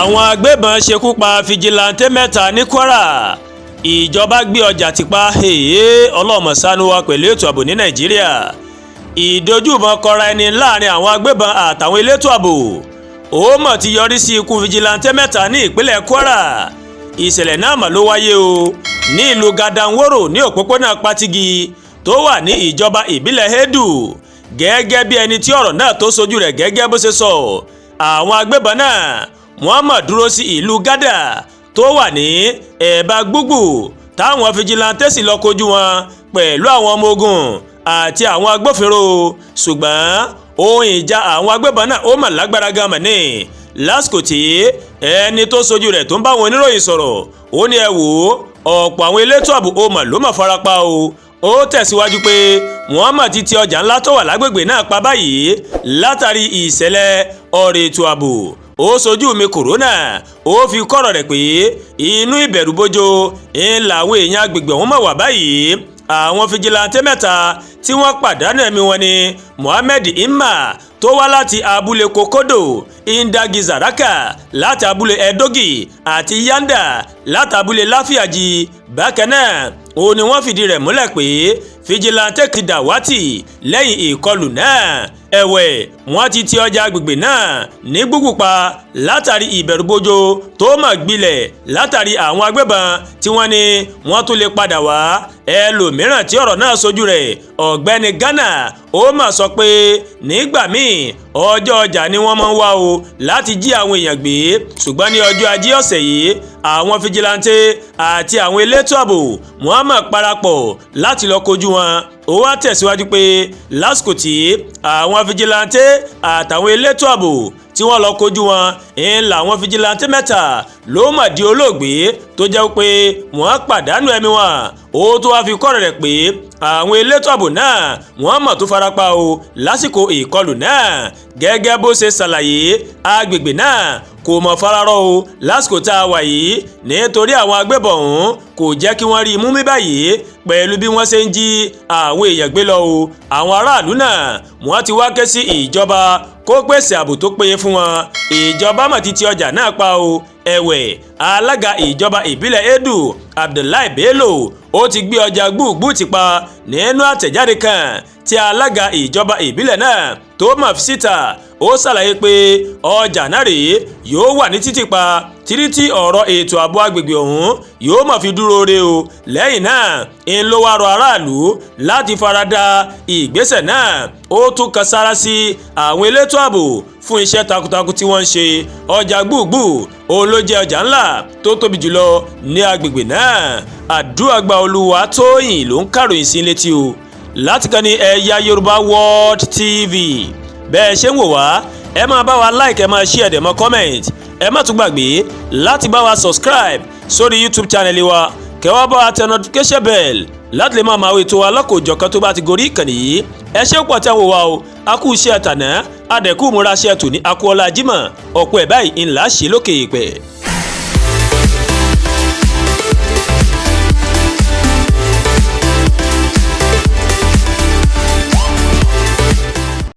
Àwọn agbébọn ṣekú pa fijilantànté mẹ́ta ní Kwara. Ìjọba gbé ọjà tìpa. Ọlọ́mọ ṣàánú wa pẹ̀lú ètò ààbò ní Nàìjíríà. Ìdojúbọn kọra ẹni láàrin àwọn agbébọn àtàwọn elétò ààbò ó mọ̀ ti yọrí sí ikú fijilantànté mẹ́ta ní ìpínlẹ̀ Kwara. Ìṣẹ̀lẹ̀ náà mà ló wáyé o ní ìlú Gadanworo ní òpópónà Patigi tó wà ní ìjọba ìbílẹ̀ Edu. Gẹ́gẹ́ bí ẹni tí ọ̀rọ̀ náà tó sojú rẹ̀ gẹ́gẹ́ bó ṣe sọ, àwọn agbébọn náà wọ́n mọ̀ dúró sí ìlú Gádà tó wà ní ẹ̀bá Gbúgbù, táwọn fijilantè sì lọ kojú wọn pẹ̀lú àwọn ọmọ ogun àti àwọn agbófinró. Ṣùgbọ́n ohun ìjà àwọn agbébọn náà ó mà lágbára gan mọ̀ ní. Lásìkò tí ẹni tó sojú rẹ̀ tó ń bá àwọn oníròyìn sọ̀rọ̀, ó ní, "Ẹ wò ó, ọ̀pọ̀ àwọn elétò ààbò ó mà ló mà farapa o." Ó tẹ̀síwájú pé wọ́n mà ti ti ọjà ńlá tó wà lágbègbè náà pa báyìí látàrí ìṣẹ̀lẹ̀ ọ̀rọ̀ ètò ààbò. Ó sojú mi kòrónà, ó fi kọ́rọ̀ rẹ̀ pé inú ìbẹ̀rùbojo ń làwọn èèyàn agbègbè ọ̀hún mọ̀ wà báyìí. Àwọn fijilantè mẹ́ta tí wọ́n pàdánù ẹ̀mí wọn ni Mohammed Imma tó wá láti abúlé Kokodo, Indagi Zaraka láti abúlé Edogi àti Yanda láti abúlé Láfíàjì. Bákan náà òun ni wọ́n fìdí rẹ̀ múlẹ̀ pé fijilantè ti dàwátì lẹ́yìn ìkọlù náà. Ẹ̀wẹ̀, wọ́n ti ti ọjà agbègbè náà ní gbùgbù pa látàrí ìbẹ̀rùbojo tó mọ̀ gbilẹ̀ látàrí àwọn agbébọn tí wọ́n ní wọ́n tún lè padà wá. Ẹlòmíràn tí ọ̀rọ̀ náà sojú rẹ̀, Ọ̀gbẹ́ni Ghana, ó mà sọ pé nígbà míì ọjọ́ ọjà ni wọ́n máa ń wá o láti jí àwọn èèyàn gbé, ṣùgbọ́n ní ọjọ́ Ajé ọ̀sẹ̀ yìí, àwọn fijilantè àti àwọn elétò ààbò wọ́n mọ̀ parapọ̀ láti lọ kojú wọn. Ó wá tẹ̀síwájú pé lásìkò tí àwọn fijilantè àtàwọn elétò ààbò tí wọ́n lọ kojú wọn ń làwọn fijilantè mẹ́ta ló mà di olóògbé, tó jẹ́ pé wọ́n pàdánù ẹ̀mí wọn. Ó tó wá fi kọ́rọ̀ rẹ̀ pé àwọn elétò ààbò náà wọ́n mọ̀ tó farapa o lásìkò ìkọlù náà. Gẹ́gẹ́ bó ṣe ṣàlàyé, agbègbè náà kò mọ̀ fararọ́ o lásìkò tá a wà yìí, nítorí àwọn agbébọn ọ̀hún kò jẹ́ kí wọ́n rí i mú mi báyìí pẹ̀lú bí wọ́n ṣe ń jí àwọn èèyàn gbé lọ o. Àwọn aráàlú náà wọ́n ti wá ké sí ìjọba kó pèsè ààbò tó péye fún wọn. Ìjọba mọ̀ ti ti ọjà náà pa o. Ẹ̀wẹ̀, alága ìjọba ìbílẹ̀ Edu, Abdullahi Bello, ó ti gbé ọjà Gbùgbù ti pa. Nínú àtẹ̀jáde kan tí alága ìjọba ìbílẹ̀ náà tó mọ̀ fi síta, ó ṣàlàyé pé ọjà náà rèé yóò wà ní títì pa títí tí ọ̀rọ̀ ètò ààbò agbègbè ọ̀hún yóò mọ̀ fi dúró re o. Lẹ́yìn náà ń ló wá rọ aráàlú láti farada ìgbésẹ̀ náà. Ó tún kan sára sí àwọn elétò ààbò fún iṣẹ́ takuntakun tí wọ́n ń ṣe. Ọjà Gbùgbù òun ló jẹ́ ọjà ńlá tó tóbi jùlọ ní agbègbè náà. Àdúràgbà Olúwa Tóyìn ló ń kàròyìn sí létí o láti kàn ní Ẹ̀yà Yorùbá World TV. Bẹ́ẹ̀ ṣe ń wò wá, ẹ máa bá wa like, ẹ máa share, dẹ̀ mọ́ comment. Ẹ má tún gbàgbé láti bá wa subscribe sórí YouTube channel wa, kẹ́ wá bá wa tẹ notification bell láti lè máa máa wo ètò alákòójọ̀kan tó bá ti gorí ìkànnì yìí. Ẹ ṣé pọ̀ tẹ́ ń wò wá o. A kú iṣẹ́ tàná, adẹ̀kú múra iṣẹ́ tòní, a kú ọlá Jímọ̀, ọ̀pọ̀ ẹ̀ báyìí ńlá ṣe lókè èèpẹ̀.